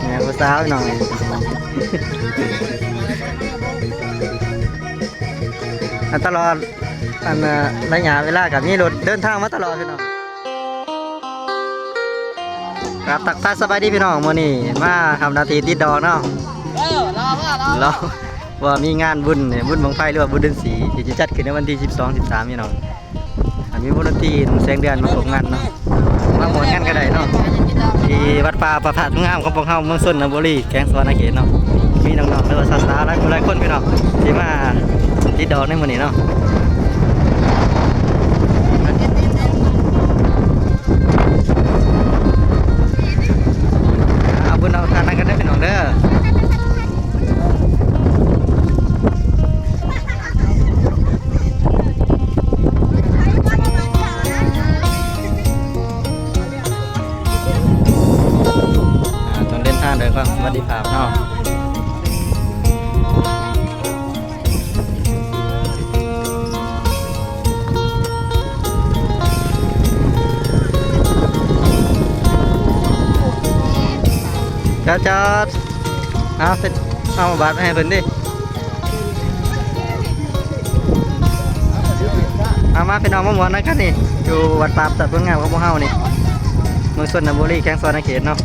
ແມ່ນຜູ້ສາວພີ່ນ້ອງ ອັນຕະຫຼອດ ອັນ ໄລຍະເວລາກໍມີລົດເດີນທາງມາຕະຫຼອດພີ່ນ້ອງ. ຄັບ ທັກທາຍສະບາຍດີພີ່ນ້ອງ ມື້ນີ້ມາທຳໜ້າທີ່ຕິດດອກເນາະ. ເອີ ລໍ ລໍ ລໍ ລໍ ວ່າມີງານບຸນ ບຸນບັ້ງໄຟ ຫຼືວ່າບຸນເດືອນສີ່ ທີ່ຈະຈັດຂຶ້ນໃນວັນທີສິບສອງ ສິບສາມ ພີ່ນ້ອງ. ອັນມີວົງດົນຕີ ໜຸ່ມແສງເດືອນມາຮ່ວມງານເນາະ ມາມ່ວນກັນກໍໄດ້ເນາະ ທີ່ວັດປ່າພະທາດງາມຂອງພວກເຮົາ ເມືອງຊົນນະບູລີ ແຂວງສະຫວັນນະເຂດເນາະ. ມີນ້ອງໆ ຫຼືວ່າສາວໆ ຫຼາຍຜູ້ຫຼາຍຄົນພີ່ນ້ອງ ທີ່ມາຕິດດອກໃນມື້ນີ້ເນາະ. ເອົາບຸນເອົາທານນຳກັນເດີພີ່ນ້ອງເດີ. ອ່າ ຕ້ອງເດີນທາງໂດຍຄວາມສະຫວັດດີພາບເນາະ. ຈອດ ຈອດ ເອົາ ເອົາບັດມາໃຫ້ເພິ່ນຕິ. ເອົາມາພີ່ນ້ອງ ມາມ່ວນນຳກັນນີ້ ຢູ່ວັດປ່າພະທາດບຸນງາມຂອງພວກເຮົານີ້ ເມືອງຊົນນະບູລີ ແຂວງສະຫວັນນະເຂດເນາະ.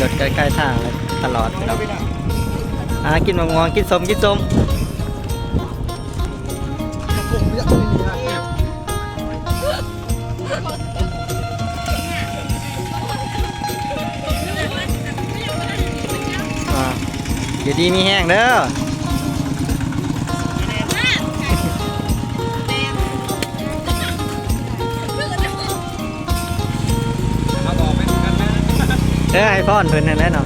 ລົດໃກ້ໆທາງຕະຫຼອດເນາະ. ອ່າ ກິນໝາກມ່ວງ ກິນສົ້ມ ກິນສົ້ມ. ອ່າ ຢູ່ດີມີແຮງເດີ. ເອີ ໃຫ້ພອນເພິ່ນນັ້ນແຫຼະເນາະ.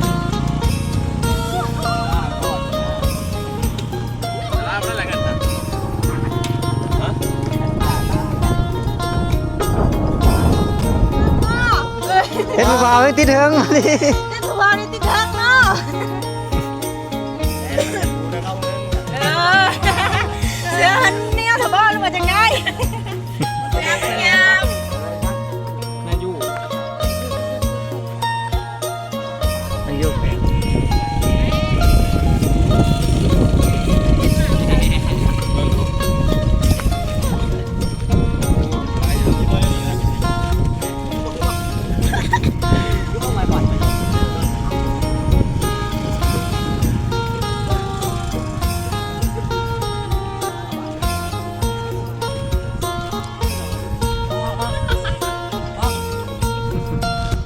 ເຫັນຜູ້ບ່າວຕິດເທິງນີ້ ເຫັນຜູ້ບ່າວນີ້ຕິດເທິງເນາະ. ເອີ ເສືອມັນແນວທະບອນວ່າຈັ່ງໃດ? ງາມ ມັນຢູ່ ມັນຢູ່ແຂວງ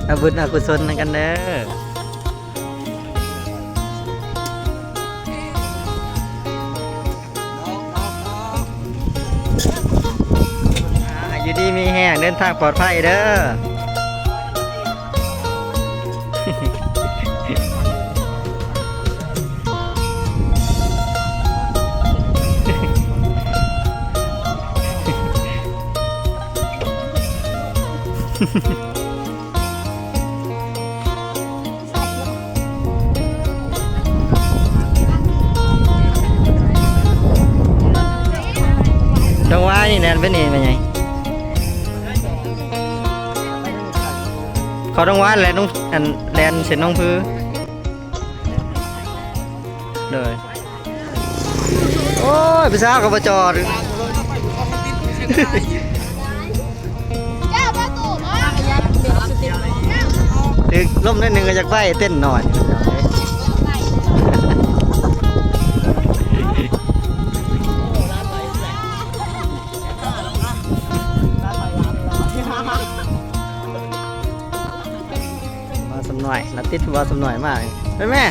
ເອົາບຸນເອົາກຸສົນນຳກັນເດີ. ອ່າ ຢູ່ດີມີແຮງ ເດີນທາງປອດໄພເດີ. ດອງຫວາຍນີ້ແລ່ນໄປນີ້ແມ່ໃຫຍ່ ເຂົ້າດອງຫວາຍແລ່ນ ອັນ ແລ່ນເສັ້ນໜອງຜື. ໂດຍ ໂອ້ຍ ຜູ້ສາວກໍບໍ່ຈອດ ຖືກລົມໜ້ອຍໜຶ່ງກໍຢາກໄປເຕັ້ນໜ້ອຍ. ບ່າວສຳນ້ອຍ ລະຕິດບ່າວສຳນ້ອຍມາ ໄປແມ່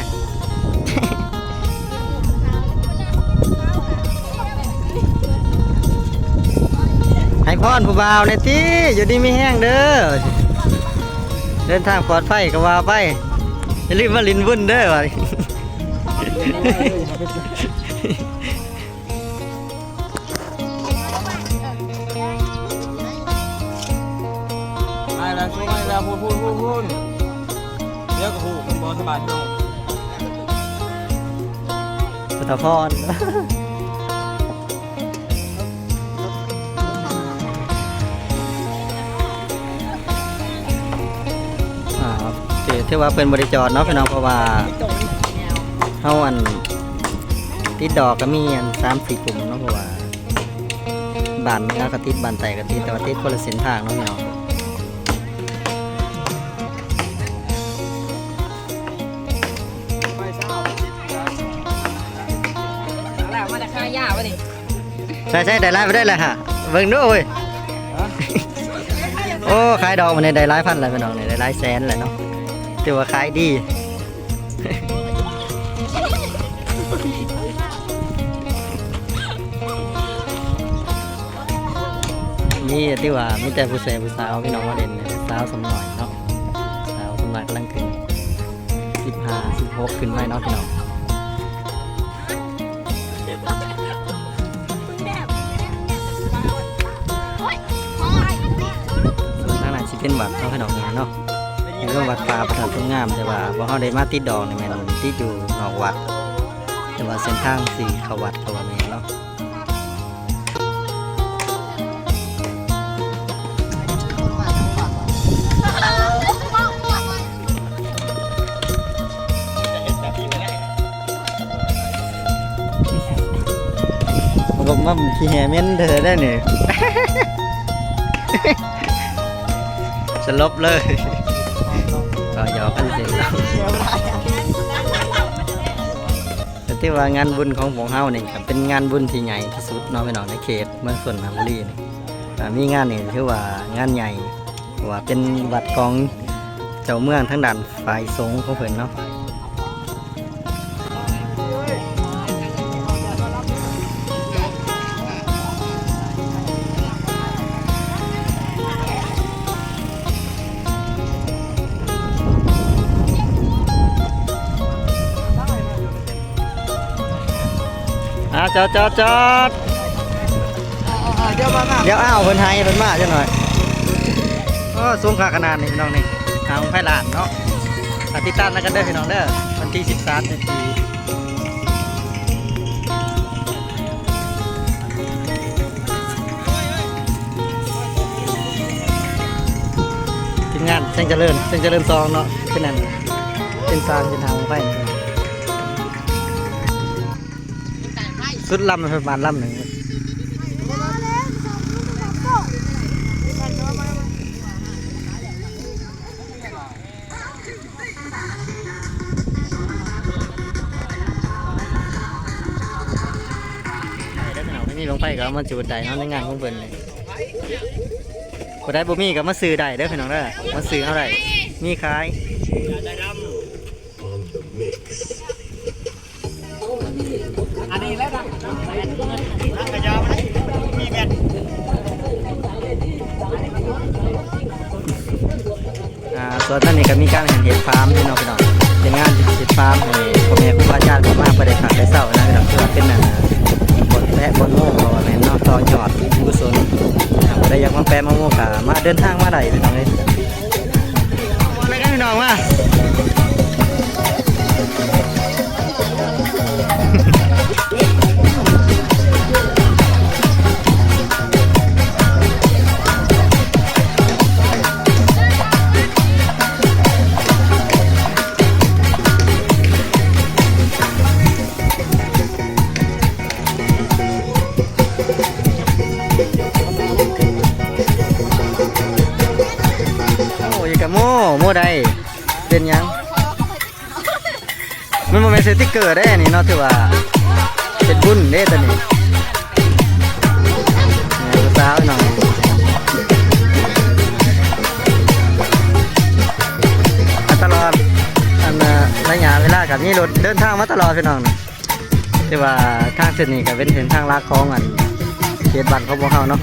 ໃຫ້ພອນຜູ້ບ່າວແດ່ຕິ ຢູ່ດີມີແຮງເດີ. ເດີນທາງປອດໄພກໍວ່າໄປ ຢ່າລືມມາຫຼິ້ນບຸນເດີ ວ່ານີ້. ໄປແລ້ວ ໄປແລ້ວ ພຸ້ນໆໆໆ ດຽວກໍຮູ້ ມັນບໍ່ສະບາຍ ພີ່ນ້ອງ ພຸດທະພອນ. ອ່າ ຖື ຖືວ່າເພິ່ນບໍ່ໄດ້ຈອດເນາະ ພີ່ນ້ອງ ເພາະວ່າເຮົາ ອັນ ຕິດດອກກໍມີ ອັນ ສາມສີ່ກຸ່ມເນາະ ເພາະວ່າບ້ານເຮົາກໍຕິດ ບ້ານໃຕ້ກໍຕິດ ແຕ່ວ່າຕິດຄົນລະເສັ້ນທາງເນາະ ພີ່ນ້ອງ. ແລ້ວມາຈາກຄ້າຢາວະນີ້ ໃຊ່ໆ ໄດ້ຫຼາຍປານໃດລະຫະ ເບິ່ງດູເວີຍ. ໂອ້ ຂາຍດອກມື້ນີ້ໄດ້ຫຼາຍພັນແລ້ວ ພີ່ນ້ອງ ໄດ້ຫຼາຍແສນແລ້ວເນາະ ຖືວ່າຂາຍດີ. ນີ້ຖືວ່າມີແຕ່ຜູ້ແຊຜູ້ສາວ ພີ່ນ້ອງ ມາຫຼິ້ນ ສາວສ່ວນຫຼາຍເນາະ ສາວສ່ວນຫຼາຍກຳລັງຂຶ້ນ ສິບຫ້າ ສິບຫົກ ຂຶ້ນໄປເນາະ ພີ່ນ້ອງ. ສ່ວນທາງນັ້ນຊິເປັນວັດເນາະ ພີ່ນ້ອງເນາະ ຢູ່ເທິງວັດປ່າພະທາດໂພນງາມ ແຕ່ວ່າພວກເຮົາໄດ້ມາຕິດດອກນີ້ແມ່ນຕິດຢູ່ນອກວັດ ແຕ່ວ່າເສັ້ນທາງຊິເຂົ້າວັດກໍວ່າແມ່ນເນາະ. ລົມມາຂີ້ແຮ່ເໝັນເດີໄດ໋ນີ້ ສະຫຼົບເລີຍ ກໍຢອກກັນຊື່ໆ. ກໍຖືວ່າງານບຸນຂອງພວກເຮົານີ້ກໍເປັນງານບຸນທີ່ໃຫຍ່ທີ່ສຸດເນາະ ພີ່ນ້ອງ ໃນເຂດເມືອງຊົນນະບູລີນີ້. ອ່າ ມີງານນີ້ຖືວ່າງານໃຫຍ່ ເພາະວ່າເປັນວັດຂອງເຈົ້າເມືອງທາງດ້ານຝ່າຍສົງຂອງເພິ່ນເນາະ. ອ່າ ຈອດ ຈອດ ຈອດ ດຽວມາ ດຽວ ອ້າວ ເພິ່ນໃຫ້ ເພິ່ນມາຈັກໜ້ອຍ. ໂອ້ ສູງຄັກຂະໜາດນີ້ ພີ່ນ້ອງນີ້ ຫາບັ້ງໄຟລ້ານເນາະ. ຝາກຕິດຕາມນຳກັນເດີ ພີ່ນ້ອງເດີ ວັນທີສິບສາມ ສິບສີ່ ທີມງານແສງຈະເລີນ ແສງຈະເລີນສອງເນາະ ເປັນອັນ ເປັນຊ່າງເຮັດຫາບັ້ງໄຟ ສຸດລຳ ປະມານລຳໜຶ່ງ. ນີ້ ບັ້ງໄຟກໍເອົາມາຈູດໄດ້ເນາະ ໃນງານຂອງເພິ່ນນີ້. ຜູ້ໃດບໍ່ມີກໍມາຊື້ໄດ້ເດີ ພີ່ນ້ອງເດີ ມາຊື້ເຮົາໄດ້ ມີຂາຍ. ອັນນີ້ແຫຼະນະ ອ່າ ສ່ວນທາງນີ້ກໍມີການເຮັດຟາມເນາະ ພີ່ນ້ອງ ເປັນງານເຮັດຟາມໃຫ້ພໍ່ແມ່ຄູບາອາຈານເຂົ້າມາ ເພື່ອໄດ້ພັກໄດ້ເຊົານະ ພີ່ນ້ອງ ເພື່ອເປັນ ອັນ ບ່ອນແປະບ່ອນໂມ ເພາະວ່າແມ່ນເນາະ ຕໍ່ຍອດບຸນກຸສົນ. ອ່າ ຜູ້ໃດຢາກມາແປະມາໂມກໍມາ ເດີນທາງມາໄດ້ ພີ່ນ້ອງເອີຍ. ມາແລ້ວ ພີ່ນ້ອງມາ. ໂອ້ຍ ກະໂມ້ ໂມ້ໄດ້ ເປັນຫຍັງ? ມັນບໍ່ແມ່ນສະຕິກເກີເດ້ອັນນີ້ເນາະ ຖືວ່າເຮັດບຸນເດ້ຕົວນີ້ ແມ່ນຜູ້ສາວພີ່ນ້ອງ. ມາຕະຫຼອດ ອັນ ໄລຍະເວລາກໍມີລົດເດີນທາງມາຕະຫຼອດພີ່ນ້ອງ. ແຕ່ວ່າທາງເສັ້ນນີ້ກໍເປັນເສັ້ນທາງຫຼັກຂອງ ອັນ ເຂດບ້ານຂອງພວກເຮົາເນາະ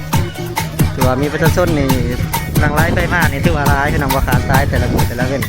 ຖືວ່າມີປະຊາຊົນນີ້ ຫຼັງໄຫຼໄຟມານີ້ຖືວ່າຫຼາຍ ພີ່ນ້ອງ ບໍ່ຂາດສາຍແຕ່ລະມື້ແຕ່ລະເວັນ.